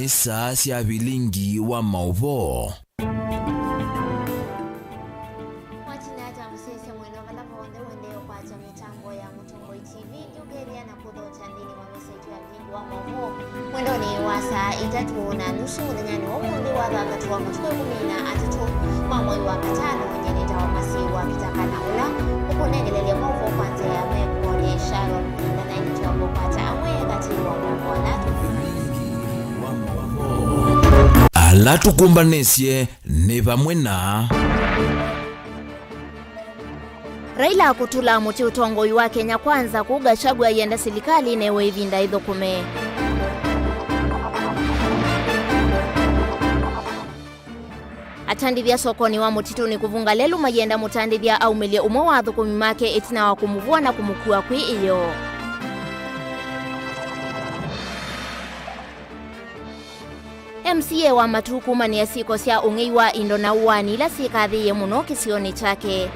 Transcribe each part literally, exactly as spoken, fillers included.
Saa sya vilingi wa maũvoo. Mwakina ata mũsyaĩĩsya mwene vala vonthe ũendee ũkwatya mĩtambo ya Mũtongoi T V, njũkĩlya na kũthokya nthĩnĩ wa mesa itũ ya vilingi wa maũvoo mwendonĩ wa saa itatũ na nusu mũthenyanĩ wa ũmũnthĩ wa thanthatũ wa matukũ ĩkũmi na atatũ ma mwei wa katano. Nyie nĩtawa Masi wa Kitaka na ũla ũkũnengelelya maũvoo kwa nzĩa ya mekũonĩ Sharon Linda, na ĩndĩ twamba ũkwata amwe katĩ wa maũvoo ala tũkũnengelelya. Ala tũkũmbanĩsye nĩ vamwe na. Raila kũtũla mũtĩ ũtongoi wa Kenya Kwanza, kũu Gachagua ayenda silikalĩ ĩnewe ĩvinda ĩthũkũme. Atandĩthya sokonĩ wa mũtitũnĩ kũvunga lelũ mayenda mũtandĩthya aumĩlye ũmwe wa athũkũmi make ĩtina wa kũmũvua na kũmũkua kwĩ ĩyoo. M C A wa Matuu kumanĩa syĩko sya ũng'ei wa indo na ũaani ila syĩkathĩĩe mũno kĩsionĩ kyake.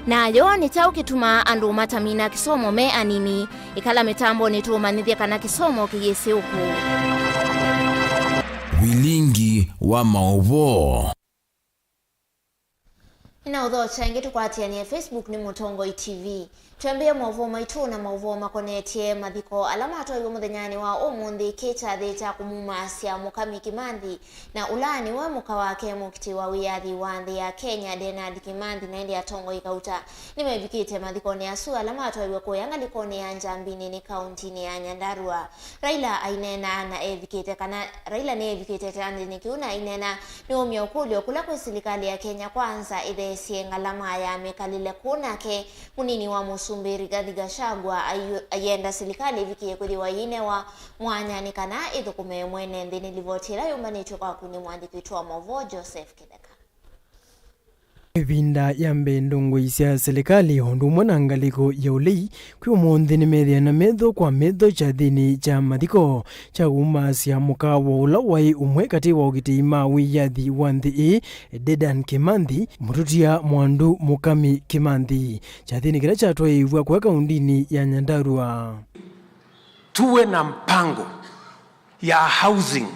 Nayo nĩ kyaũ kĩtumaa andũ matamina kĩsomo me anini? Ĩkala mĩtambonĩ tũũmanyĩthye kana kĩsomo kĩyĩsĩ ũkũũ. Vilingi wa maũvoo. Nĩnaũthokya ĩngĩ tũkwatĩanĩe Facebook nĩ Mũtongoi T V. Twambĩe maũvoo maitũ na maũvoo makonetye mathiko ala matwaiwe mũthenyanĩ wa ũmũnthĩ kĩ kyathĩ kya kũmumaasya Mũkami Kimanthi, na ũla nĩwe mũka wake mũkitĩĩ wa wĩyathi wa nthĩ ya Kenya, Dedan Kimanthi, na ĩndĩ atongoi kauta nĩmevikĩte mathikonĩ asu ala matwaiwe kũya ngalĩkonĩ ya Njambinĩ nĩ kauntinĩ ya Nyandarua. Raila aineena na evikĩte kana, Raila nĩevikĩte kĩandĩnĩ kĩu na aineena nĩwaumya ũkũlyo kũla kwĩ silikalĩ ya Kenya Kwanza ĩtheesye ngalama ya mĩkalĩle kũu, nake mũnini wa mũsumbĩ Rigathi Gachagua ayu-, ayenda silikalĩ ĩvikĩe kwĩthĩwa yĩinewa mwanya nĩ kana ĩthũkũme mwene nthĩ. Nĩ livoti ĩla yũmbanĩtw'e kwaku nĩ mũandĩki witũ wa maũvoo Joseph Kĩtheka. Ĩvinda ya mbee ndongoi sya silikalĩ o ũndũ ũmwe na ngalĩko ya ũlei kwĩ ũmũnthĩ nĩmethĩana metho kwa metho kyathĩnĩ kya mathiko kya kumaasya mũka wa ũla waĩ ũmwe katĩ wa okitĩi ma wĩyathi wa nthĩ ĩĩ, Dedan Kimanthi, mũtũtia Mwandu Mũkami Kimanthi, kyathĩnĩ kĩla kyatwaĩĩw'a kũya kaundinĩ ya Nyandarua. Tuwe na mpango ya housing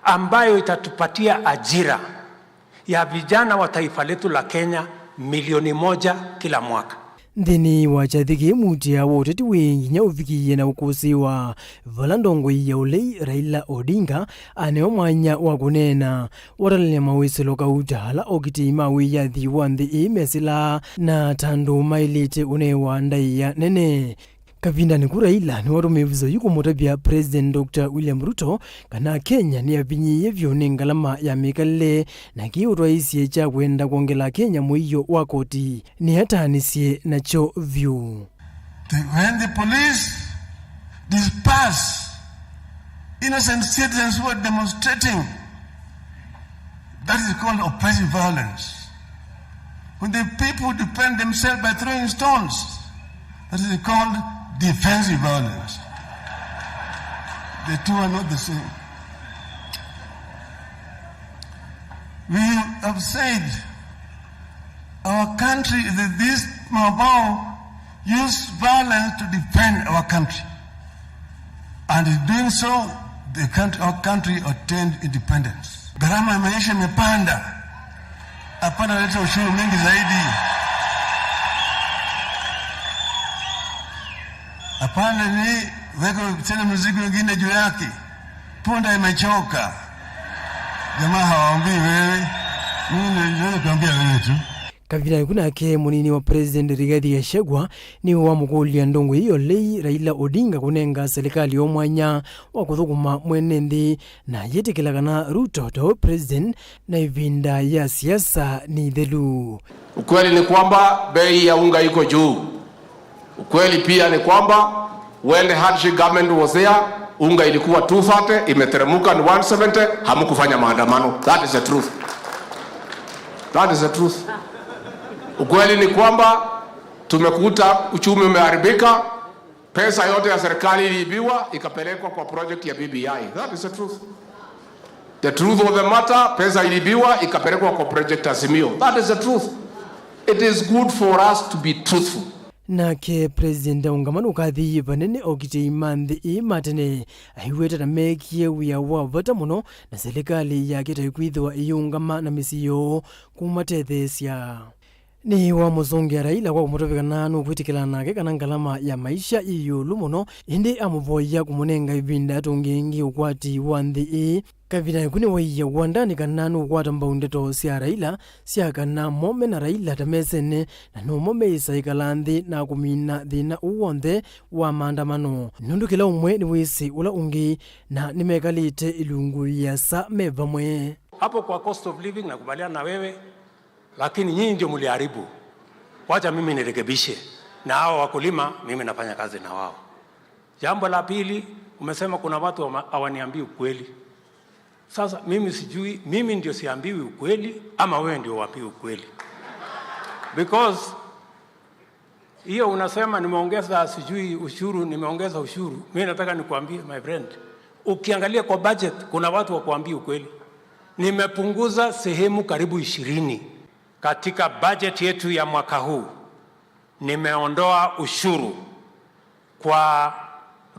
ambayo itatupatia ajira ya vijana wa taifa letu la Kenya milioni moja kila mwaka. Nthĩnĩ wa kyathĩ kĩĩ, mutia wa ũteti wĩ nginya ũvikĩie na ũkũsĩĩwa, vala ndongoi ya ũlei Raila Odinga anewa mwanya wa kũneena, watalany'a mawĩsĩlo kauta ala okitĩi ma wĩyathi wa nthĩ ĩĩ mesĩlaa na ta andũ maĩlĩte ũnewa ndaĩa nene. Kavindanĩ kũ, Raila nĩwatũmĩe ĩvuso yu kũmũtavya President Doctor William Ruto kana Kenya nĩyavinyĩĩe vyũ nĩ ngalama ya mĩkalĩle, na kĩĩ ũtwaĩĩsye kya kwenda kwongela Kenya mũio wa koti nĩataanĩsye nakyo vyũ. The, when the police disperse innocent citizens who are demonstrating, that is called oppressive violence. When the people defend themselves by throwing stones, that is called defensive violence. The two are not the same. We have said our country, that these Maumau use violence to defend our country. And in doing so, the country, our country attained independence. Gharama ya maisha imepanda. Hapana leta ushuru mingi zaidi. Hapana ni weka tena mzigo mwingine juu yake. Punda imechoka. Jamaa hawaambii wewe. Mimi ndio kuambia wewe tu. Kavindanĩ kũ nake, mũnini wa President Rigathi Gachagua nĩwe wamũkũlya ndongoi ya ũlei Raila Odinga kũnenga silikalĩ yoo mwanya wa kũthũkũma mwene nthĩ, na ayĩtĩkĩla kana Ruto ta we president na ĩvinda ya siasa nĩ ĩthelu. Ukweli ni kwamba bei ya unga iko juu. Ukweli pia ni kwamba when the handshake government was there, unga ilikuwa two thirty, imeteremuka ni one seventy, hamkufanya maandamano. That is the truth. That is the truth. Ukweli ni kwamba tumekuta uchumi umeharibika, pesa yote ya serikali iliibiwa ikapelekwa kwa project ya B B I. That is the truth. The truth of the matter, pesa iliibiwa ikapelekwa kwa project Azimio. That is the truth. It is good for us to be truthful. Nake President aũngama nũkathi vanene okitĩi ma nthĩ ĩĩ ma tene, aiweta ta meekie wĩa wa vata mũno, na silikalĩ yake ta ĩkwĩthĩwa ĩyĩũngama na mĩsyĩ yoo kũmatetheesya. Nĩwamũsũngĩa Raila kwa kũmũtavya kana nũkwĩtĩkĩlana nake kana ngalama ya maisha yĩ ĩũlũ mũno, ĩndĩ amũvoya kũmũnenga ĩvinda atũngĩe ĩngĩ ũkwati wa nthĩ ĩĩ. Kavindanĩ kau nĩwaiya wandani kana nũkwata mbau ndeto sya Raila sya kana mo me na Raila ta mesene, na nomo meĩsa ĩkala nthĩ na kũmina thĩna ũũ w'onthe wa maandamano, nũndũ kĩla ũmwe nĩwĩsĩ ũla ũngĩ, na nĩmekalĩte ĩlungu yĩasa me vamwe. Hapo kwa cost of living nakubaliana na wewe, lakini nyinyi ndio mliharibu. Wacha mimi nirekebishe. Na hao wakulima, mimi nafanya kazi na wao. Jambo la pili, umesema kuna watu wama-, hawaniambii ukweli. Sasa mimi sijui, mimi ndio siambiwi ukweli ama wewe ndio uambiwi ukweli? Because hiyo unasema nimeongeza sijui ushuru, nimeongeza ushuru. Mimi nataka nikuambie, my friend, ukiangalia kwa budget, kuna watu wa kuambia ukweli. Nimepunguza sehemu karibu ishirini katika budget yetu ya mwaka huu. Nimeondoa ushuru kwa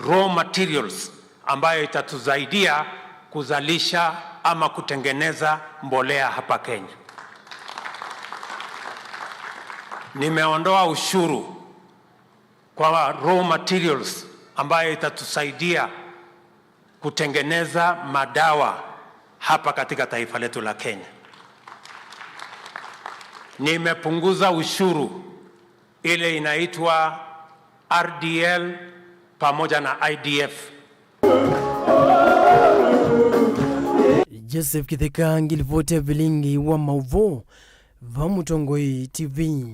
raw materials ambayo itatusaidia kuzalisha ama kutengeneza mbolea hapa Kenya. Nimeondoa ushuru kwa raw materials ambayo itatusaidia kutengeneza madawa hapa katika taifa letu la Kenya. Nimepunguza ushuru ile inaitwa R D L pamoja na I D F. Joseph Kitheka, ngilivoti ya vilingi wa maũvoo va Mũtongoi T V.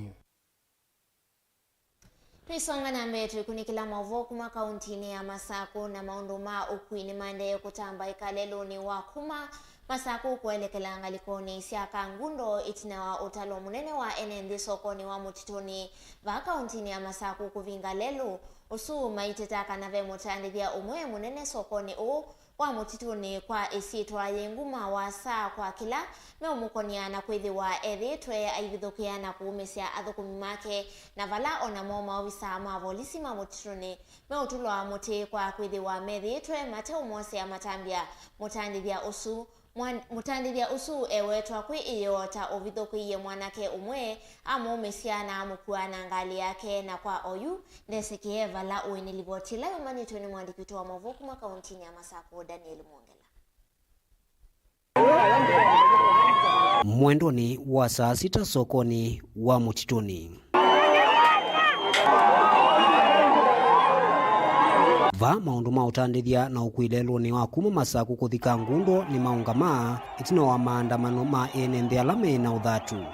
Twĩsonga na mbee, twĩkunĩkĩla maũvoo kuma kauntinĩ ya Masakũ, na maũndũ ma ũkui nĩmaendee kũtamba ĩkalelũnĩ wa kuma Masakũ kũelekela ngalĩkonĩ sya Kangundo, ĩtina wa ũtalo mũnene wa ene nthĩ sokonĩ wa Mũtitũnĩ vaa kauntinĩ ya Masakũ kũvinga lelũ ũsu, maiteta kana ve mũtandĩthya ũmwe mũnene sokonĩ ũũ wa Mũtitũnĩ kwa ĩsyĩtwa yĩ nguma wa saa kwa kĩla meũmũkony'a, na kwĩthĩwa ethĩĩtwe aivithũkĩa na kũũmĩsya athũkũmi make, na vala o namo maovisa ma volisi ma Mũtitũnĩ meũtulwa mũtĩ kwa kwĩthĩwa methĩĩtwe mateũmwosea matambya mũtandĩthya ũsu. Mwan-, mũtandĩthya ũsu ewetwa kwĩ ĩyoo ta ũvithũkĩie mwanake ũmwe, amũũmĩsya na amũkua na ngalĩ yake, na kwa oyu ndesekie vala ũĩ. Nĩ livoti ĩla yũmanyĩtwe nĩ mwandĩki witũ wa maũvoo kuma kauntinĩ ya Masakũ, Daniel Mwongela. Mwendonĩ wa saa sita sokonĩ wa Mũtitũnĩ. Vaa maũndũ ma ũtandĩthya na ũkui lelũnĩ wa kuma Masakũ kũthi Kangundo nĩmaũngama ĩtina wa maandamano ma ene nthĩ ala me na ũthatu.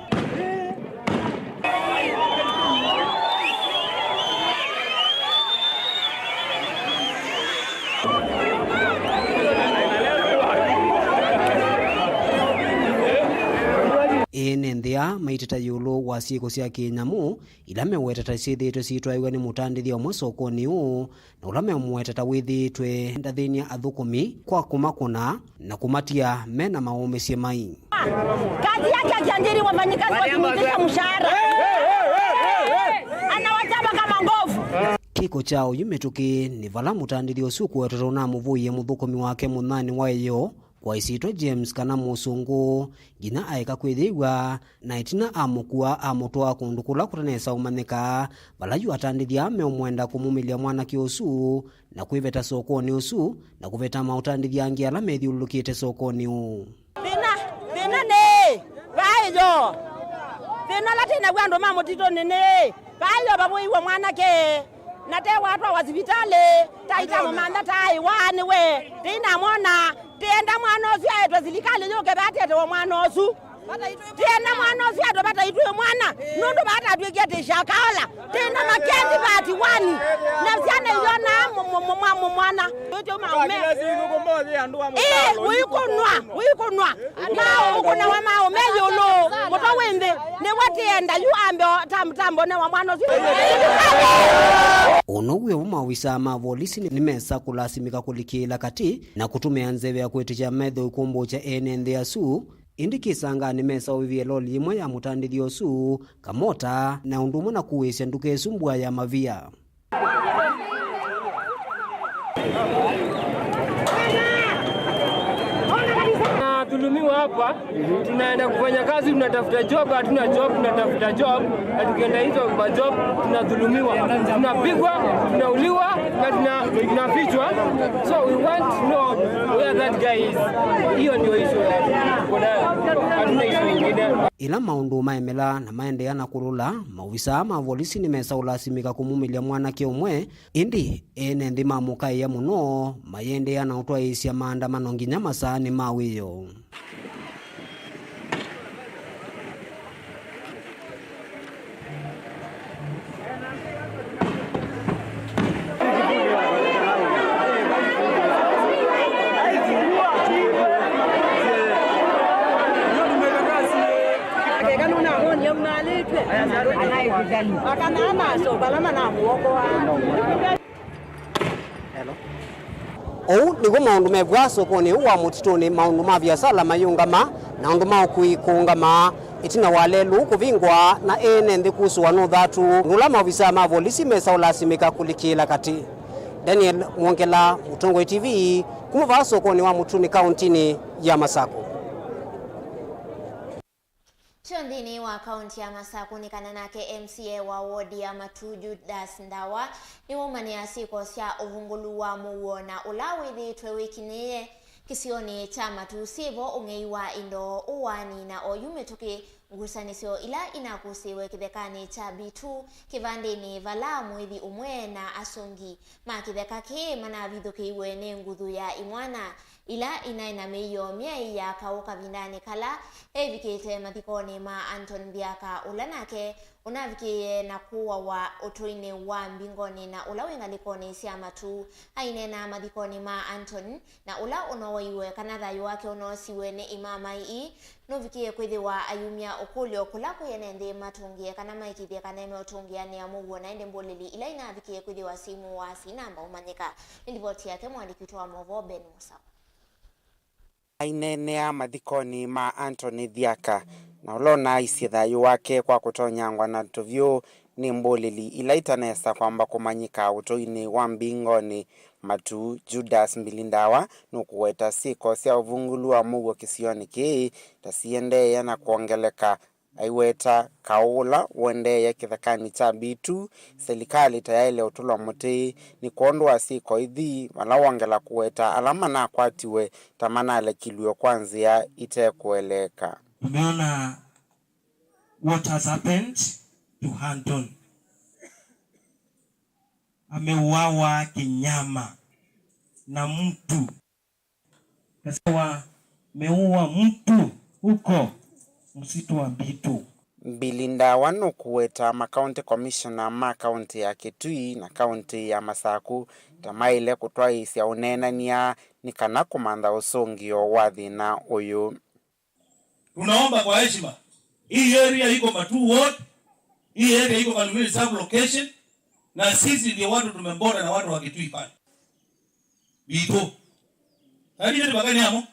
Ene nthĩ aa maiteta ĩũlũ wa syĩko sya kĩnyamũ ila meweta ta syĩthĩĩtwe syĩtwaĩw'a nĩ mũtandĩthya ũmwe sokonĩ ũũ, na ũla memũweta ta wĩthĩĩtwe ndathĩny'a athũkũmi kwa kũmakũna na kũmatia me na maũmĩsye mai. Kazi yake akiajiri wafanyikazi wakimwikisha mshahara. Anawachapa kama ngovu. Kĩko kya oyu mĩtũkĩ nĩ vala mũtandĩthya ũsu kũwetetwa ũnamũvũie mũthũkũmi wake mũnyanĩ wa ĩyoo kwa ĩsyĩtwa James kana Mũsũngũ, nginya aeka kwĩyĩw'a, na ĩtina amũkua amũtwaa kũndũ kũla kũtanesa ũmanyĩka, vala yu atandĩthya meũmwenda kũmumĩlya mwanake ũsu na kwĩveta sokonĩ ũsu na kũveta maũtandĩthya angĩ ala methyũlũlũkĩte sokonĩ ũũ. Thĩna, thĩna nĩ vaĩ yo. Thĩna ũla twĩ naw'o andũ ma mũtitũnĩ nĩ vaĩ yo vavũiwe mwanake, na te watwawa sivitalĩ, ta itamũmantha taĩ waanĩwe. Tĩinamwona, tĩenda mwana ũsu aetwe silikalĩ yũke vaa tĩetewe mwana ũsu. Tĩenda mwana ũsu aetwe vata itwĩ mwana, nũndũ vaa tatwĩkie tĩshakaola. Tĩenda makendi vati wani, na syana iyonaa mũ-, mũ-, mũ-, mwa-, mũ-, mwana. Ĩĩ, wĩkũnwa, wĩkũnwa. Maũkũnawa maũ me ĩũlũ, mũtwe wĩ nthĩ, nĩw'o tĩenda yu ambe o-, tam-, tambonewa mwana ũsu. Ũno wĩ ũmwe, maovisaa ma volisi nĩ, nĩmesa kũlasimĩka kũlikĩĩla katĩ na kũtũmĩa nzeve ya kwĩtĩkya metho ikumbũkya ene nthĩ asu, Ĩndĩ kĩsanganĩ mesaũvie loli ĩmwe ya mũtandĩthya ũsu, kamota, na ũndũ ũmwe na kuĩsya nduka ĩsu mbua ya mavia. Tunadhulumiwa hapa, tunaenda kufanya kazi, tunatafuta job, hatuna job, tunatafuta job, na tukienda hizo kwa job, tunadhulumiwa, tunapigwa, tunauliwa, na tuna-, tunafichwa. So we want to know where that guy is. Hiyo ndio issue tuko nayo. Hatuna issue ingine. Ĩla maũndũ maemela na maendeea na kũlũla, maovisaa ma volisi nĩmesa ũlasimĩka kũmumĩlya mwanake ũmwe, ĩndĩ ene nthĩ mamũkaĩa mũno, mayĩendeea na ũtwaĩĩsya maandamano nginya masaanĩ ma wĩoo. Akana anaso vala manamũokoa. Ũu nĩw'o maũndũ mew'aa sokonĩ ũũ wa mũtitũnĩ, maũndũ ma viasala mayĩũngama na ũndũ ma ũkui kũũngama, ĩtina wa lelũ kũvingwa na ene nthĩ kusũwa nĩ ũthatu, ũndũ ũla maovisaa ma volisi mesa ũlasimĩka kũlikĩĩla katĩ. Daniel Mwongela, Mũtongoi T V, kuma vaa sokonĩ wa Mũtũnĩ kaũntĩnĩ ya Masakũ. Kyo nthĩnĩ wa kaũntĩ ya Masakũ nĩ kana nake M C A wa wodi ya Matu Judas Ndawa nĩwaumanĩa syĩko sya ũvungũlu wa mũuo na ũla wĩthĩĩtwe wĩkinyĩĩe kĩsionĩ kya Matu syĩvo ũng'ei wa indo ũwaani na oyu mĩtũkĩ ngusanĩsyo ila inakũsĩĩwe kĩthekanĩ kya Bitu kĩvandĩnĩ vala mũĩthi ũmwe na asũngi ma kĩtheka kĩĩ manavithũkĩiwe nĩ nguthu ya imwana ila inaĩ na mĩio myaĩ ya kaũ kavindanĩ kala eĩvikĩte mathikonĩ ma Anton Thyaka, ũla nake ũnavikĩĩe na kũawa ũtũinĩ wa Mbingoni na ũla wĩ ngalĩkonĩ sya Matu. Aineena mathikonĩ ma Anton, na ũla ũnowaiwe kana thayũ wake ũnoosiwe nĩ imamai ii, nũvikĩĩe kwĩthĩwa ayumya ũkũlyo kũla kwĩ ene nthĩ matũngĩe kana maĩkĩĩthye kana nĩmeũtũngĩanĩa mũuo, na ĩndĩ mbũlĩli ila inavikĩĩe kwĩthĩwa syĩimũũaa syĩnamba ũmanyĩka. Nĩ livoti yake mũandĩki witũ wa maũvoo Ben Mũsao. Aineenea mathikonĩ ma Anthony Thyaka, na ũla ũnaaisye thayũ wake kwa kũtonyangwa na tũvyũ nĩ mbũlĩli ila itanesa kwamba kũmanyĩka ũtũinĩ wa Mbingoni, Matu Judas Mbilindawa nũkũweta syĩko sya ũvungũlu wa mũuo kĩsionĩ kĩĩ ta siendeea na kwongeleka. Aiweta kaũ ũla ũendeea kĩthekanĩ kya Bitu, silikalĩ ta yaĩle ũtũlwa mũtĩ nĩ kwondũ wa syĩko ithi, vala wongela kũweta ala manakwatiwe ta manalekilw'e kwa nzĩa itekũeleeka. Tumeona what has happened to Anton. Ameuawa kinyama na mtu. Kasewa meua mtu huko msitu wa Bitu. Mbilindawa nũkũweta ma county commissioner ma kaũntĩ ya Kitui na kaũntĩ ya Masakũ ta maĩle kũtwaĩĩsya ũneenany'a nĩ kana kũmantha ũsũngĩo wa thĩna ũyũ. Tunaomba kwa heshima, hii area iko Matuu Ward, hii area iko Kaluguni Sub Location, na sisi ndio watu tumebonda na watu wa Kitui pale Bitu. Lakini tupakani amo.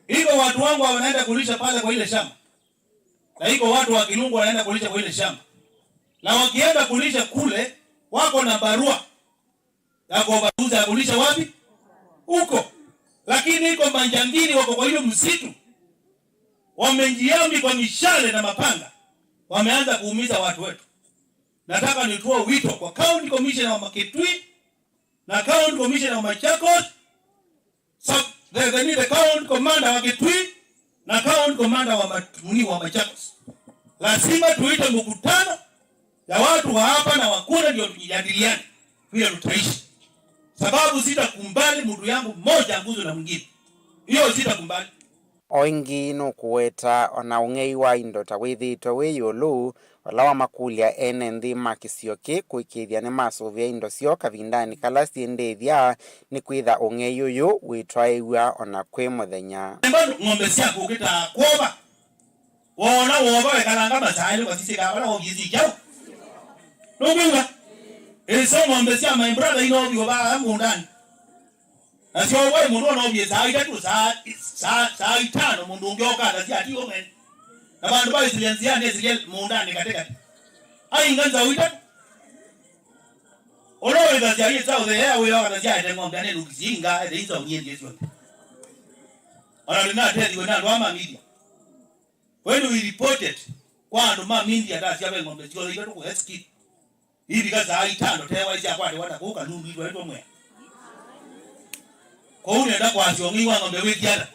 Iko watu wangu wanaenda kulisha pale kwa ile shamba. Na iko watu wa Kilungu wanaenda kulisha kwa ile shamba. Na wakienda kulisha kule, wako na barua ya kuomba ruhusa ya kulisha wapi? Huko. Lakini iko manjangili wako kwa hiyo msitu. Wamejiami kwa mishale na mapanga. Wameanza kuumiza watu wetu. Nataka nitoe wito kwa County Commissioner wa Kitui na County Commissioner wa Machakos, sub-, the, the, the County Commander wa Kitui na County Commander wa Mat-, mni wa Machakos. Lazima tuite mkutano ya watu wa hapa na wa kule ndio tujadiliane vile tutaishi. Sababu sitakubali mtu yangu mmoja aguzwe na mwingine. Hiyo sitakubali. O ĩngĩ nũkũweta o na ũng'ei wa indo ta wĩthĩĩtwe wĩ ĩũlũ, vala wamakũlya ene nthĩ ma kĩsio kĩĩ kũĩkĩĩthya nĩmasũvĩa indo syoo kavindanĩ kala syĩndĩĩthya, nĩkwĩtha ũng'ei ũyũ wĩtwaĩw'a o na kwĩ mũthenya. Emba ng'ombe syaku ũkĩtaa kwova. Woona wova wekalanga masaanĩ ũkasisĩkaa vala wokĩsĩ kyaũ. Nũkwĩw'a? Ĩso ng'ombe sya my brother inoviwa vaa mũũndanĩ. Na syoovwai mũndũ ona ovie saa itatũ, saa, saa, saa itano mũndũ ũngĩ oka atasya ati omene. Na vandũ va ĩsilya nzĩanĩ, ĩsilya mũũndanĩ katĩkatĩ. Ainga nzaũ itatũ. Ũla wĩthasya yĩ south ea wĩa wakathasya aete ng'ombe anenũkisye inga ete inzaũ nyie nthie syonthe. Ona ndĩnatethiwe na andũ ama media. When we reported kwa andũ ma media tasya ve ng'ombe syothe itatũ kũ Eskil. Ivika saa itano tewa isyakwatĩwa na kũu Kalundu itwaĩtwe mwea. Kwoou nenda kwasya ũng'ei wa ng'ombe wĩkie ata?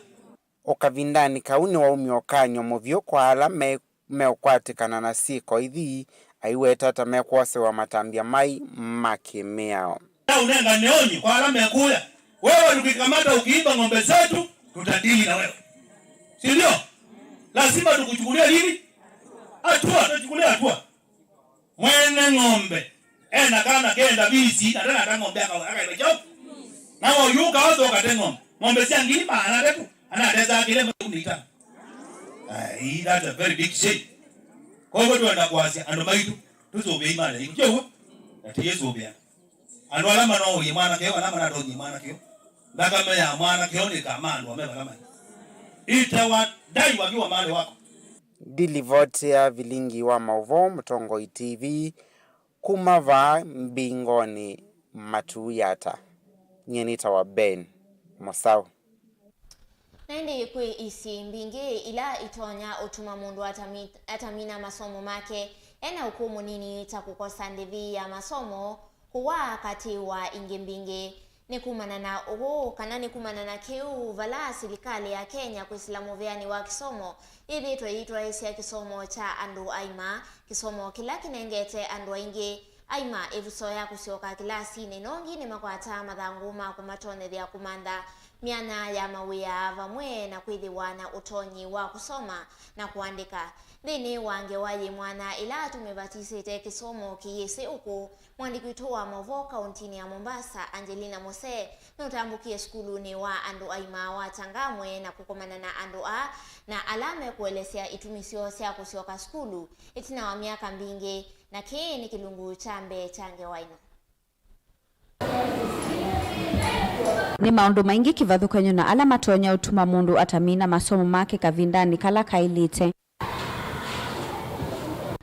O kavindanĩ kau nĩwaumie ũkany'o mũvyũ kwa ala me-, meũkwatĩkana na syĩko ithi, aiweta ta mekwosewa matambya mai ma kĩmĩao. Na unengane onyo kwa ala mekuya. Wewe tukikamata ukiiba ng'ombe zetu, tutadili na wewe. Si ndio? Lazima tukuchukulie nini? Hatua, tuchukulie hatua. Mwene ng'ombe ena kana kenda visi na tena ata ng'ombe aka-, akaiva chao. Na wayuka wazo kate ng'ombe. Ng'ombe sya ngili maana tatu, anateza kile makumi itano. Ai, that's a very big shame. Kwa hivyo twenda kwasya andũ maitũ, tũsũvĩei mali. Ikyo, na tiyesũvĩa. Andũ ala manowie mwanake ũyũ, ala manatonyie mwanake ũyũ, nthakame ya mwanake ũyũ nĩkamaa andũ ame vala mai. Ĩtawa ndai wakiwa mali wako. Ndilivoti ya vilingi wa maũvoo, Mũtongoi T V, kuma vaa mbingoni Matuuyata. Nyie nĩtawa Ben Mũsaũ. Na ĩndĩ kwĩ isyĩ mbingĩ ila itonya ũtuma mũndũ atami-, atamina masomo make ena ũkũũ mũnini, ta kũkosa ndĩvi ya masomo, kũwaa, katĩ wa ingĩ mbingĩ. Nĩ kumana na ũũ, kana nĩ kumana na kĩu, vala silikalĩ ya Kenya kwĩsĩla mũvĩanĩ wa kĩsomo yĩthĩĩtwe yĩitwaĩĩsya kĩsomo kya andũ aima, kĩsomo kĩla kĩnengete andũ aingĩ aima ĩvuso ya kũsyoka kĩlasinĩ, nongi nĩmakwataa mathangũ ma kũmatonyethya kũmantha myanya ya mawĩa vamwe na kwĩthĩwa na ũtonyi wa kũsoma na kũandĩka. Nthĩnĩ wa ngewa yĩ mwanya ĩla tũmĩvatisĩte kĩsomo kĩyĩsĩ ũkũũ, mũandĩki witũ wa maũvoo kauntinĩ ya Mombasa, Angelina Mose, nũtambũkie sukulunĩ wa andũ aima wa Changamwe na kũkomana na andũ aa na ala mekũelesya itumi syoo sya kũsyoka sukulu ĩtina wa myaka mbingĩ, na kĩĩ nĩ kĩlungu kya mbee kya ngewa ĩno. Nĩ maũndũ maingĩ kĩvathũkany'o na ala matonya ũtuma mũndũ atamina masomo make kavindanĩ kala kaĩlĩte.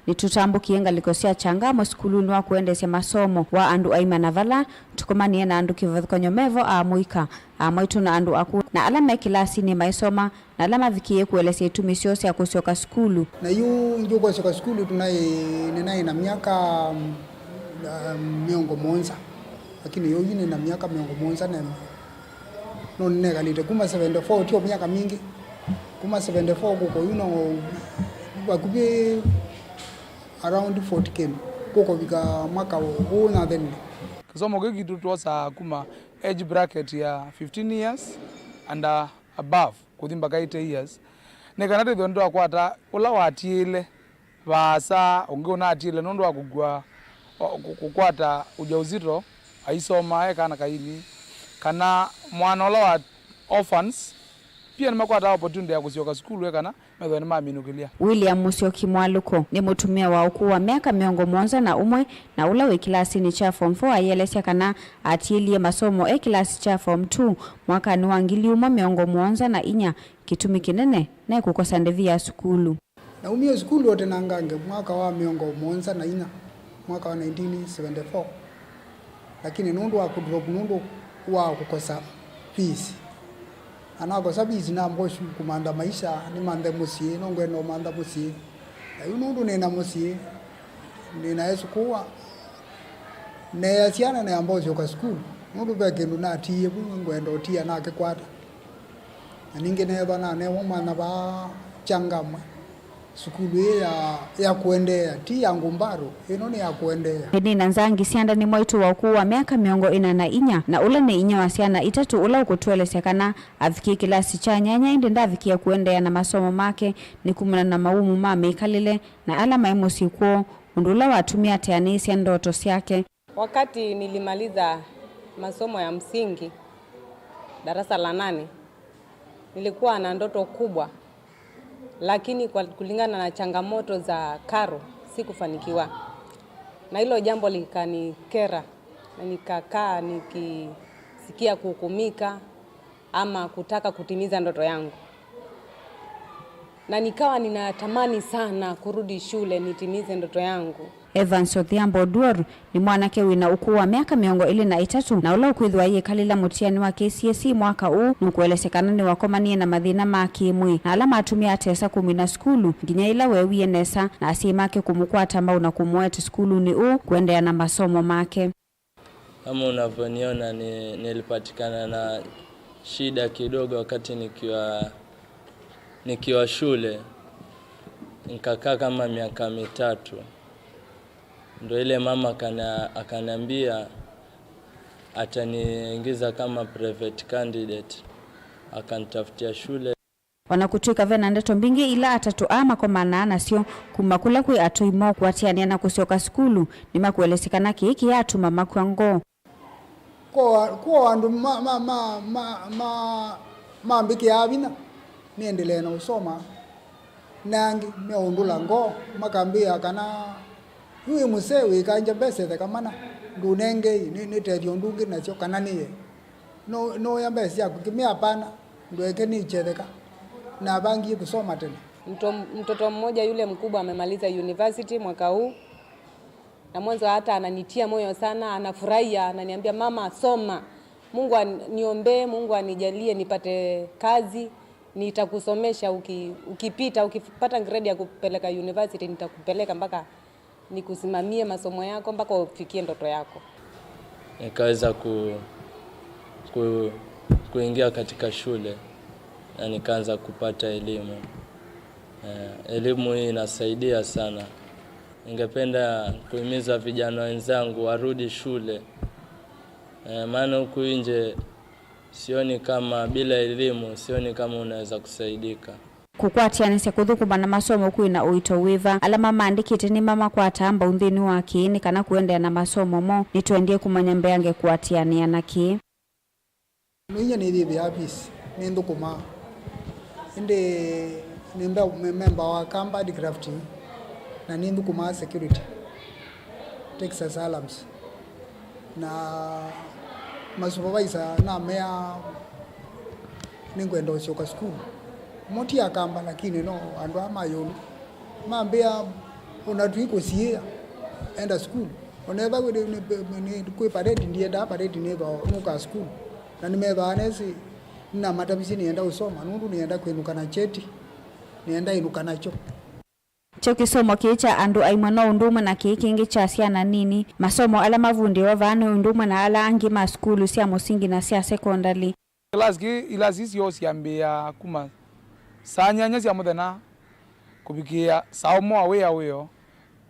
Nĩtũtambũkie ngalĩko sya Changamwe sukulunĩ wa kũendeesya masomo wa andũ aima, na vala tũkomanie na andũ kĩvathũkany'o mevo, amũika, amwaitũ na andũ akũũ, na ala me kĩlasinĩ maisoma, na ala mavikĩie kũelesya itumi syoo sya kũsyoka sukulu. Na yu ndyũkwasyoka sukulu tunaĩ, nĩnaĩ na myaka, um, mĩongo mũonza, lakini yu yu nĩ na myaka mĩongo mũonza na ĩmwe. No nĩnekalĩte kuma seventy-four, tyo myaka mingĩ. Kuma seventy-four kũko yu no vakuvĩ around forty kĩndũ. Kũkovika mwaka ũũ nathenile. Kĩsomo kĩu kitũ twosaa kuma age bracket ya fifteen years and, uh, above, kũthi mbaka eighty years, nĩ kana twĩthwe nĩtwakwata ũla watiĩle vaasa, ũngĩ ũnatiĩle nũndũ wa kũkua, o, kũ-, kũkwata ujauzito, aisoma e kana kaini, kana mwana ũla wa orphans, pia nĩmakwataa opportunity ya kũsyoka sukulu e kana methĩwe nĩmaminũkĩlya. William Mũsyoki Mwalũko nĩ mũtumĩa wa ũkũũ wa myaka mĩongo mũonza na ũmwe, na ũla wĩ kĩlasinĩ kya form four aielesya kana atiĩlie masomo e kĩlasi kya form two mwakanĩ wa ngili ĩmwe mĩongo mũonza na inya. Kĩtumi kĩnene naĩ kũkosa ndĩvi ya sukulu. Naumie sukulu o tene ngange mwaka wa mĩongo mũonza na inya, mwaka wa nineteen seventy-four, lakini nũndũ wa kũdrop nũndũ wa kũkosa fees. Na nakosa fees namba ũsu kũmantha maisha, nĩmanthe mũsyĩ, no ngwenda ũmantha mũsyĩ. Na yu nũndũ nĩna mũsyĩ, nĩna esũkũa, neea syana nĩamba ũsyoka sukulu, nũndũ ve kĩndũ natiie vu ngwenda ũtia nakĩkwata. Na ningĩ neethwa nanewa mwanya vaa Changamwe, sukulu ĩĩ ya, ya kũendeea, ti ya ngumbaru, ĩno nĩ ya kũendeea. Penina Nzangi Syanda nĩ mwaitũ wa ũkũũ wa myaka mĩongo ĩna na inya, na ũla nĩ inyia wa syana itatũ, ũla ũkũtũelesya kana avikie kĩlasi kya nyanya, ĩndĩ ndavikie kũendeea na masomo make nĩ kumana na mawumu ma mĩkalĩle na ala maĩ mũsyĩ kwoo, ũndũ ũla watumie ateanĩĩsya ndoto syake. Wakati nilimaliza masomo ya msingi, darasa la nane, nilikuwa na ndoto kubwa, lakini kwa, kulingana na changamoto za karo, sikufanikiwa. Na hilo jambo likanikera, na nikakaa nikisikitika Kia kuhukumika ama kutaka kutimiza ndoto yangu. Na nikawa ninatamani sana kurudi shule nitimize ndoto yangu. Evans Odhiambo Oduor nĩ mwanake wĩna ũkũũ wa myaka mĩongo ĩlĩ na ĩtatũ, na ũla ũkwĩthĩwa ayĩkalĩla mũtiani wa K C S E mwaka ũũ, nũkũelesya kana nĩwakomanie na mathĩna ma kĩ-mwĩĩ, na ala matumie atesa kũmina sukulu, nginya yĩla weewie nesa na asyai make kũmũkwata mbau na kũmũete sukulunĩ ũũ kũendeea na masomo make. Kama unavyoniona ni, nilipatikana na shida kidogo wakati nikiwa, nikiwa shule. Nikakaa kama miaka mitatu. Ndo ile mama akana-, akaniambia ataniingiza kama private candidate. Akanitafutia shule. O na kũtw'ĩka ve na ndeto mbingĩ ila atatũ aa makomanaa nasyo kuma kũla kwĩ atũi moo kũatĩanĩa na kũsyoka sukulu, nĩmakũelesya kana kĩĩ kĩyatuma makw'a ngoo. Kwa, kwa andũ ma, ma, ma, ma, ma, mambĩkĩaa vinya nĩendelee na ũsoma, na angĩ meũndũla ngoo, makambĩa kana, "Yu wĩ mũsee wĩkangya mbesa itheka mana, ndũnengei, nĩ, nĩtethyo ũndũ ũngĩ nasyo, kana nĩye." No, noya mbesa syaku, kimea hapana, ndweke nĩkyetheka, na abangie kusoma tena. Mto-, mtoto mmoja yule mkubwa amemaliza university mwaka huu, na mwanzo hata ananitia moyo sana, anafurahia, ananiambia, "Mama, soma. Mungu an-, niombee, Mungu anijalie nipate kazi, nitakusomesha uki-, ukipita, ukipata grade ya kupeleka university, nitakupeleka mpaka nikusimamie masomo yako mpaka ufikie ndoto yako." Nikaweza ku-, ku-, kuingia katika shule na nikaanza kupata elimu. Eh, elimu hii inasaidia sana. Ningependa kuhimiza vijana wenzangu warudi shule. Eh, maana huku nje sioni kama, bila elimu, sioni kama unaweza kusaidika. Kũkwatĩanĩsya kũthũkũma na masomo kwĩ na ũito wĩva? Ala mamandĩkĩte nĩmamakwataa mbau nthĩnĩ wa kĩĩ nĩ kana kũendeea na masomo moo. Nĩtwendie kũmanya mbeange kũatĩanĩa na kĩĩ. Nũinya nĩyĩthĩaa fees, nĩnthũkũmaa. Ĩndĩ nĩ mbe-, nĩ memba wa Kamba Handicraft, na nĩnthũkũmaa security, Texas Alarms. Na masupervisor namea, "Nĩngwenda ũsyoka sukulu." Mo ti Akamba, lakini no andũ aa ma ĩũlũ. Mambĩa, "Ona tũikũsiĩĩa, enda sukulu. Ona ethĩwa nĩ, nĩ, nĩ, kwĩ parade, ndiendaa parade, nĩthwa nũkaa sukulu." Na nĩmethĩawa nesĩ, nĩnamatavisye nĩenda ũsoma, nũndũ nĩenda kwĩnũka na cheti, nĩenda ĩnũka nakyo. Kyo kĩsomo kĩĩ kya andũ aima no ũndũ ũmwe na kĩĩ kĩngĩ kya syana nini. Masomo ala mavundĩawa vaa nĩ ũndũ ũmwe na ala angĩ ma sukulu sya mũsingi na sya sekondalĩ. Class kĩ, ilasi icio syambĩĩa kuma saa nyanya sya mũthenya kũvikĩĩa saa ũmwe wa wĩa wĩoo,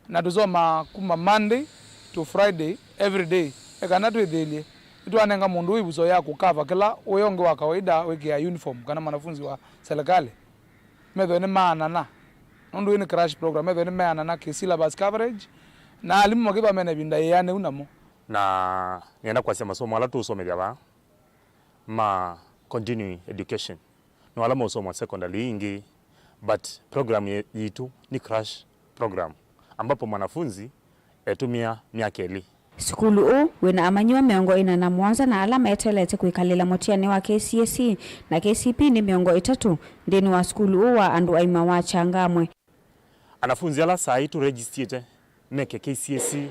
na tũsomaa kuma Monday to Friday every day. Ekana twĩthĩlye nĩtwanenga mũndũ ĩvuso ya kũkava kĩla wĩa ũngĩ wa kawaida wĩkĩaa uniform kana mwanafunzi wa serikali. Methwe nĩ maanana, nũndũ ĩĩ nĩ crash program, methwe nĩ maanana kĩ syllabus coverage, na alimũ makĩthwa mena ĩvinda yĩanĩu namo. Na nĩenda kwasya masomo ala tũũsomethya vaa ma continuing education, no ala maũsoma secondary ii ingĩ, but program ye-, yitũ nĩ crash program, ambapo mwanafunzi etũmĩa myaka ĩlĩ. Sukulu ũũ wĩna amanyĩw'a mĩongo ĩna na mũonza na ala meteelete kwĩkalĩla mũtiani wa K C S E na K C P nĩ mĩongo ĩtatũ nthĩnĩ wa sukulu ũũ wa andũ aima wa Changamwe. Anafunzi ala saa ii tũregistiĩte meke K C S E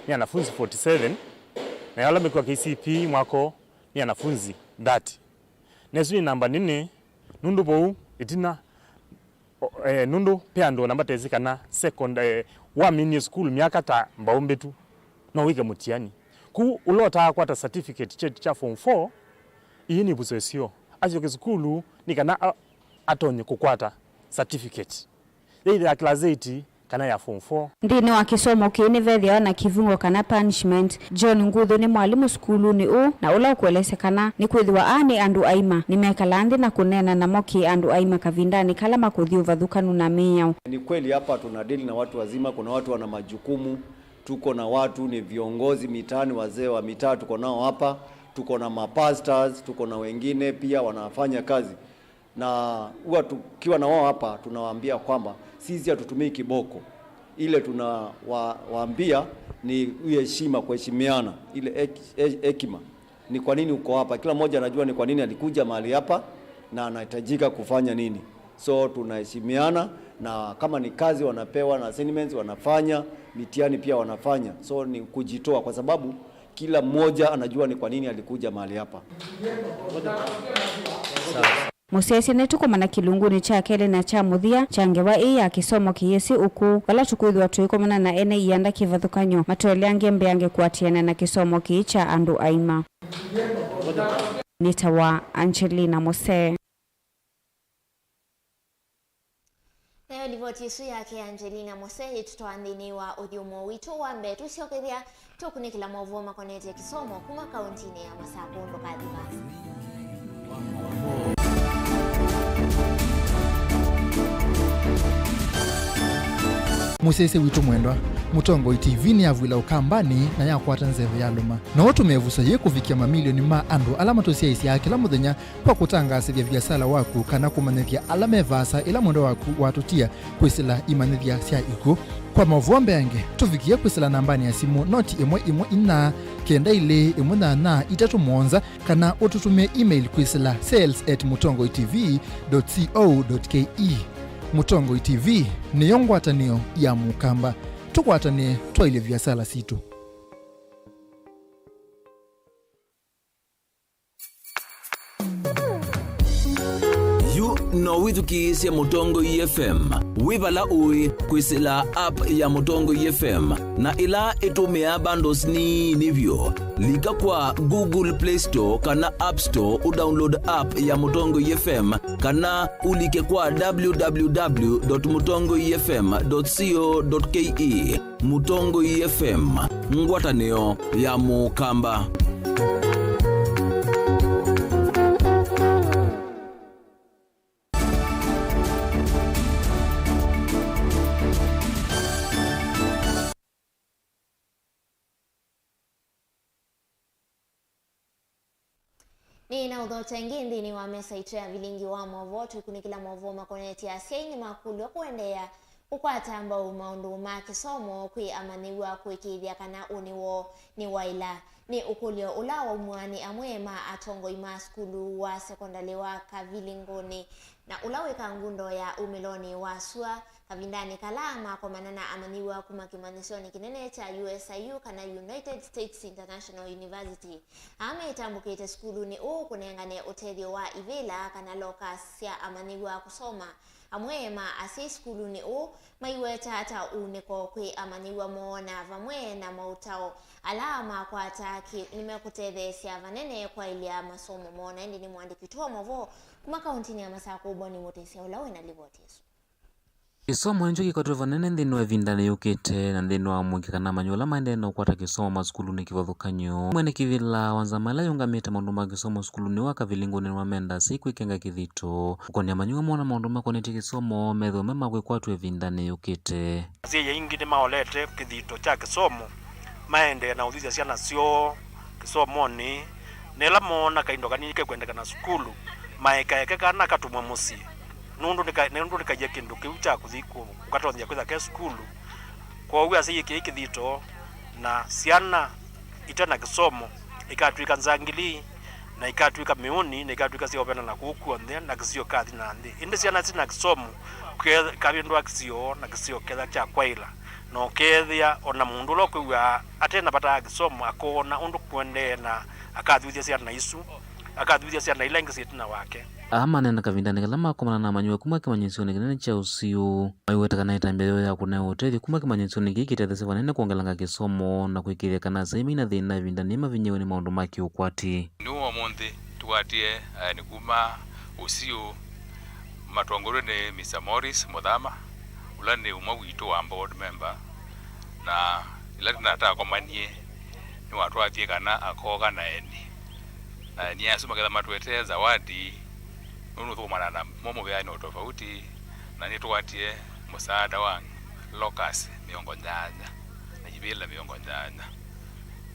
nĩ anafunzi forty seven, nayo ala mekw'a K C P mwaka ũũ nĩ anafunzi thirty. Na ĩsu nĩ namba nini, nũndũ vau ĩtina, o, eh, nũndũ ve andũ ona matesĩ kana second, eh, waminie sukulu myaka ta mbaũ mbĩtu, no wĩke mũtiani. Kũu ũla ũtaakwata certificate kyetu kya form four, ii nĩ ĩvuso ĩseo. Asyoke sukulu nĩ kana a-, atonye kũkwata certificate. Either ya class eight kana ya form four. Nthĩnĩ wa kĩsomo kĩĩ nĩvethĩawa na kĩvungo kana punishment. John Nguthu nĩ mwalimũ sukulunĩ ũũ na ũla ũkũelesya kana nĩkwĩthĩwa aa nĩ andũ aima, nĩmekalaa nthĩ na kũneena namo kĩ andũ aima kavindanĩ kala makũthi ũvathũkanu na mĩao. Ni kweli hapa tuna deal na watu wazima, kuna watu wana majukumu, tuko na watu ni viongozi mitaani, wazee wa mitaa tuko nao hapa, tuko na mapastors, tuko na wengine pia wanafanya kazi. Na huwa tukiwa na wao hapa, tunawaambia kwamba sisi hatutumii kiboko. Ile tunawaambia ni hii heshima, kuheshimiana, ile hek-, he-, hekima. Ni kwa nini uko hapa? Kila mmoja anajua ni kwa nini alikuja mahali hapa na anahitajika kufanya nini. So tunaheshimiana, na kama ni kazi wanapewa na assignments wanafanya, mitihani pia wanafanya. So ni kujitoa, kwa sababu kila mmoja anajua ni kwa nini alikuja mahali hapa. Mũsyaĩĩsya nĩtũkomana kĩlungunĩ kya kelĩ na kya mũthya kya ngewa ĩĩ ya kĩsomo kĩyĩsĩ ũkũũ, vala tũkwĩthĩwa tũikomana na ene ianda kĩvathũkany'o matũeleange mbeange kũatĩana na kĩsomo kĩĩ kya andũ aima. Nĩtawa Angelina Mose. Nayo livoti ĩsu yake Angelina Mose ĩtũtwaa nthĩnĩ wa ũthyũmũo witũ wa mbee. Tũsyokethya, tũkunĩkĩla maũvoo makonetye kĩsomo kuma kauntinĩ ya Masakũ. Ndũkathi vaasa. Mũsyaĩĩsya witũ mwendwa, Mũtongoi T V nĩyavw'ĩla Ũkambanĩ na yakwata nzeve ya lũma. No ũtũme ĩvuso yĩĩ kũvikĩa mamilioni ma andũ ala matũsyaĩĩsyaa kĩla mũthenya kwa kũtangaasĩthya viasala waku kana kũmanyĩthya ala me vaasa ĩla mwendwa waku watũtia kwĩsĩla imanyĩthya sya ikw'ũ. Kwa maũvoo mbeange, tũvikĩe kwĩsĩla nambanĩ ya simũ noti ĩmwe ĩmwe inya kenda ilĩ ĩmwe nyanya itatũ mũonza, kana ũtũtũmĩe email kwĩsĩla sales at mũtongoi T V dot co dot K E. Mũtongoi T V nĩyo ngwatanĩo ya Mũkamba. Tũkwatanĩe twaĩlye viasala sitũ. Yu no wĩthukĩĩsye Mũtongoi F M wĩ vala ũĩ kwĩsĩla app ya Mũtongoi F M, na ĩla ĩtũmĩaa bundles nini vyũ. Lika kwa Google Play Store kana App Store ũdownload app ya Mũtongoi F M, kana ũlike kwa w w w dot mũtongoi f m dot co dot k e. Mũtongoi F M, ngwatanĩo ya Mũkamba. Nĩ na ũthokya ĩngĩ nthĩnĩ wa mesa itũ ya vilingi wa maũvoo, tũikunĩkĩla maũvoo makonetye asyai nĩmakũlw'a kũendeea kũkwata mbau maũndũ ma kĩsomo kwĩ amanyĩw'a kũĩkĩĩthya kana ũnĩ woo nĩwaĩla. Nĩ ũkũlyo ũla waumw'a nĩ amwe ma atongoi ma sukulu wa sekondalĩ wa Kavilingũnĩ, na ũla wĩ kangundo ya umĩlonĩ wa sua, kavindanĩ kala makomana na amanyĩw'a kuma kĩmanyĩsyonĩ kĩnene kya U S I U kana United States International University. Aa metambũkĩte sukulunĩ ũũ kũnengane ũtethyo wa ivĩla kana lockers sya amanyĩw'a kũsoma. Amwe ma asyai sukulunĩ ũũ maiweta ta ũunĩko kwĩ amanyĩw'a moo na vamwe na maũtao ala makwataa kĩ nĩmekũtetheesya vanene kwaĩlya masomo moo. Na ĩndĩ nĩ mũandĩki witũ wa maũvoo kuma kauntinĩ ya Masakũ, Boni Mũtĩsya, ũla wĩ na livoti ĩsu. Kĩsomo nĩkyo kĩkwatwe vanene nthĩnĩ wa ĩvindanĩ yũkĩte, na nthĩnĩ wa mũĩkĩĩo kana amanyĩw'a ala maendee na ũkwata kĩsomo masukulunĩ kĩvathũkany'o. Mwene kĩvĩla wa nzama ĩla yĩũngamĩte maũndũ ma kĩsomo sukulunĩ wa Kavilingũnĩ nĩwamenda asyai kwĩkenga kĩthito kũkony'a amanyĩw'a moo na maũndũ makonetye kĩsomo methĩwe me ma kwĩkwatw'a ĩvindanĩ yũkĩte. Asyai aingĩ nĩmaolete kĩthito kya kĩsomo, maendee na ũthuthya syana syoo kĩsomonĩ, na ĩla moona kaindo kanini kekwendekana sukulu, maekaeke kana katũmwe mũsyĩ, nũndũ nĩka-, nũndũ nĩkaie kĩndũ kĩu kya kũthi kũ-, kũkatonyethya kwĩtha ke sukulu. Kwoou asyai ĩkĩai kĩthito, na syana ite na kĩsomo ikatw'ĩka nzangili, na ikatw'ĩka mĩũni, na ikatw'ĩka sya ũvenana kũu kw'onthe, na kĩsio kĩkathi na nthĩ. Ĩndĩ syana syĩ na kĩsomo, ke-, kavĩndũa kĩsio, na kĩsio kethwa kya kwaĩla. Na ũkeethĩa o na mũndũ ũla ũkwĩw'a ate na vata wa kĩsomo akoona ũndũ kũendee na akathuthya syana isu, akathuthya syana ila ingĩ syĩ ĩtina wake. Aa maneena kavindanĩ kala makomana na amanyĩw'a kuma kĩmanyĩsyonĩ kĩnene kya ũsiũ. Maiweta kana ĩtambya yoo ya kũnewa ũtethyo kuma kĩmanyĩsyonĩ kĩĩ kĩtethesye vanene kwongelanga kĩsomo na kũĩkĩĩthya kana asyai mai na thĩna ĩvindanĩ yĩĩ mavinyĩĩwe nĩ maũndũ ma kĩũkwati. Nũũ ũmũnthĩ tũkwatie aeni kuma ũsiũ matongoew'e nĩ Mister Morris Mũthama, ũla nĩ ũmwe witũ wa board member, na ĩla tũnatakomanie nĩwatwathie kana akooka na aeni, na aeni asu maketha matũetee zawadi, nũndũ nũthũkũmana namo mũvĩanĩ o tofauti, na nĩtũkwatie mũsaada wa lockers mĩongo nyanya na ivĩla mĩongo nyanya.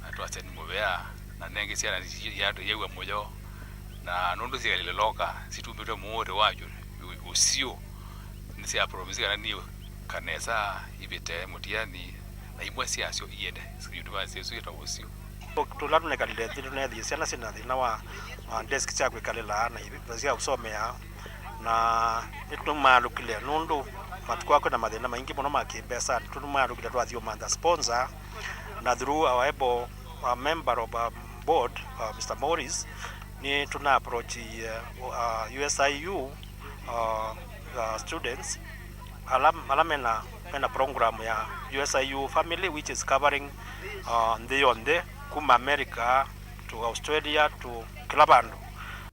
Na twasya nĩ mũvea, na nengĩ syana yatũ yew'a mũyo, na nũndũ syĩkalile loka situmĩtwe mũũtĩ wa ũsiũ, nĩsyapromise kana niũka nesa ivĩte mũtiani, na imwe syasyo iende university ĩsu yĩtawa ũsiũ. Tũla tũnekalile nthĩ, tũneethĩie syana syĩ na thĩna wa, uh, desk sya kwĩkalĩla na ivinda sya ũsomea, na nĩtũmaalũkile nũndũ matukũ aa kwĩna mathĩna maingĩ mũno ma kĩmbesa. Nĩtũmaalũkile twathi ũmantha sponsor, na through our able, uh, member of, uh, board, uh, Mister Morris, nĩtũna approach, uh, uh, U S I U, uh, uh, students ala, ala mena, mena program ya U S I U Family, which is covering, uh, nthĩ yonthe, kuma America to Australia to kĩla vandũ.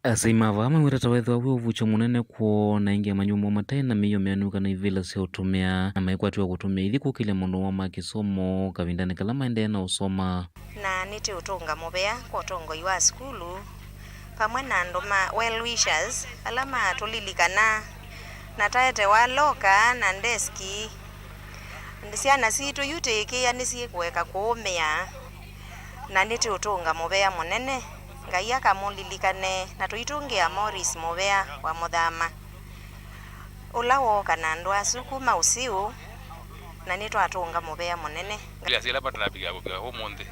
Asyai ma vaa mawĩta ta wethĩwa wĩ ũvuky'o mũnene kwoo, na ĩngĩ amanyumo mataĩ na mĩio mĩanu kana ivĩla sya ũtũmĩa, na maikwatĩwa kũtũmĩa ithi kũkĩlya maũndũ moo ma kĩsomo kavindanĩ kala maendee na ũsoma. Na nĩtũũtũnga mũvea kwa ũtongoi wa sukulu, vamwe na andũ ma well wishers ala matũlilikana, na taetewa loka na ndeski. Syana sitũ yu tĩĩkĩĩa nĩsyĩkũeka kũũmĩa, na nĩtũũtũnga mũvea mũnene. Ngai akamũlilikane, na tũitũngĩa Morris mũvea wa mũthama, ũla wooka na andũ asu kuma Ũsiũ, na nĩtwatũnga mũvea mũnene. Ĩla syĩla matanavika kũvika ũmũnthĩ,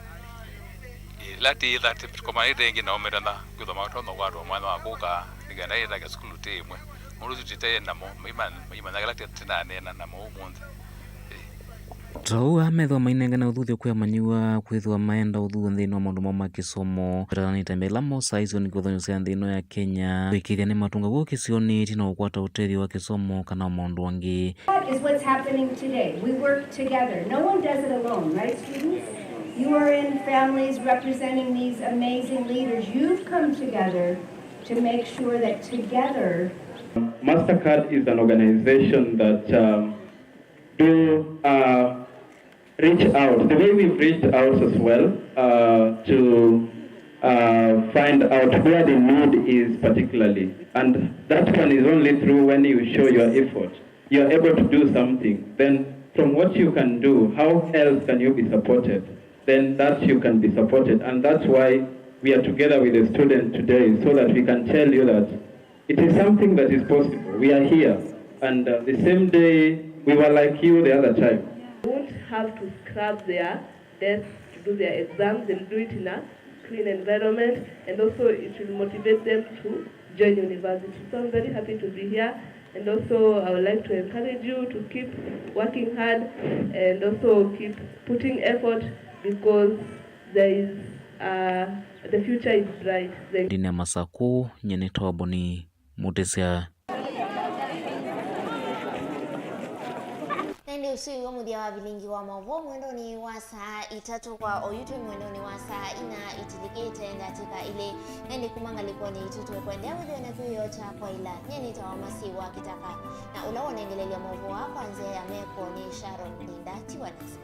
ĩla tĩĩtha tũkomanĩte ĩngĩ na ũmĩtana kwĩthwa matonya kwatwa mwanya wa kũka, nĩ kenda ĩtake sukulu tĩ ĩmwe. Nũndũ ũsu tũtaĩ namo, maimanya kĩla tũnaneena namo ũmũnthĩ. Ĩĩ. Ta ũu, aa methĩwa mainengane ũthuthyo kwĩ amanyĩw'a kwĩthĩwa maenda ũthuthyo nthĩnĩ wa maũndũ moo ma kĩsomo, matatanĩte mbee ĩla mosaa isionĩ kĩvathũkany'o sya nthĩ ĩno ya Kenya, kũĩkĩĩthya nĩmatũnga kw'o kĩsionĩ ĩtina wa kũkwata ũtethyo wa kĩsomo kana o maũndũ angĩ. That is what's happening today. We work together. No one does it alone, right, students? You are in families representing these amazing leaders. You've come together to make sure that together. Mastercard is an organization that, um, do, uh, reach out the way we've reached out as well, uh, to, uh, find out where the need is particularly. And that one is only through when you show your effort. You are able to do something. Then from what you can do, how else can you be supported? Then that you can be supported. And that's why we are together with the student today, so that we can tell you that it is something that is possible. We are here. And, uh, the same day, we were like you the other time. They won't have to scrub their desks to do their exams. They'll do it in a clean environment, and also it will motivate them to join university. So I'm very happy to be here, and also I would like to encourage you to keep working hard and also keep putting effort, because there is, uh, the future is bright. Thank you. Ndine Masakũ, nyie nĩ Toboni Mũtĩsya. Na ĩndĩ ũsu nĩw'o mũthya wa vilingi wa maũvoo mwendonĩ wa saa itatũ kwa oyu twĩ mwendonĩ wa saa ina itilikĩte ndatĩka ilĩ. Na ĩndĩ kuma ngalĩkonĩ itũ tũkwendea wĩthĩwe na kĩwĩoo kya kwaĩla. Nyie nĩtawa Masi wa Kĩtaka, na ũla wonengelelya maũvoo aa kwa nzĩa ya meko nĩ Sharon Linda Tiwanesa.